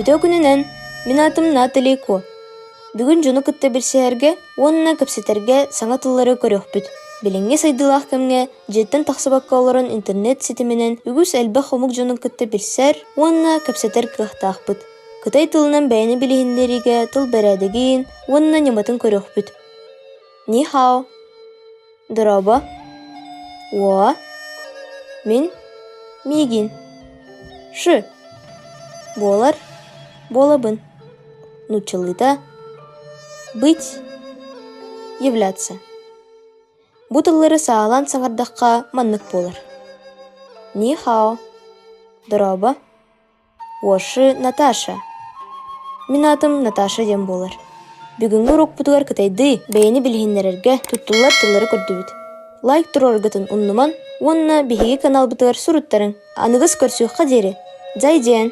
Үтүө күнүнэн! Мин аатым Натали Ко. Бүгүн дьону кытта билсиһэргэ уонна кэпсэтэргэ саҥа тыллары көрүөхпүт. Билиҥҥи сайдыылаах кэмҥэ дьиэттэн тахсыбакка олорон интернет ситиминэн үгүс элбэх омук дьонун кытта билсэр уонна кэпсэтэр кыахтаахпыт. Кытай тылынан бэйэни билиһиннэриигэ тыл бэрээдэгин уонна ньыматын көрүөхпүт. Ни хао. Дорообо. Уо. Мин. Миигин. Шы. Буолар. Буолабын. Нууччалыыта. Быть. Являться. Бу тыллары саалаан саҥардахха маннык буолар. Ни хао. Дорообо. Уошы Наташа. Мин аатым Наташа диэн буолар. Бүгүҥҥү уруокпутугар кытайдыы бэйэни билиһиннэрэргэ туттуллар тыллары көрдүбүт. Лайк туруораргытын умнуман уонна биһиги каналбытыгар суруттарыҥ. Аныгыс көрсүөххэ диэри. Зайден!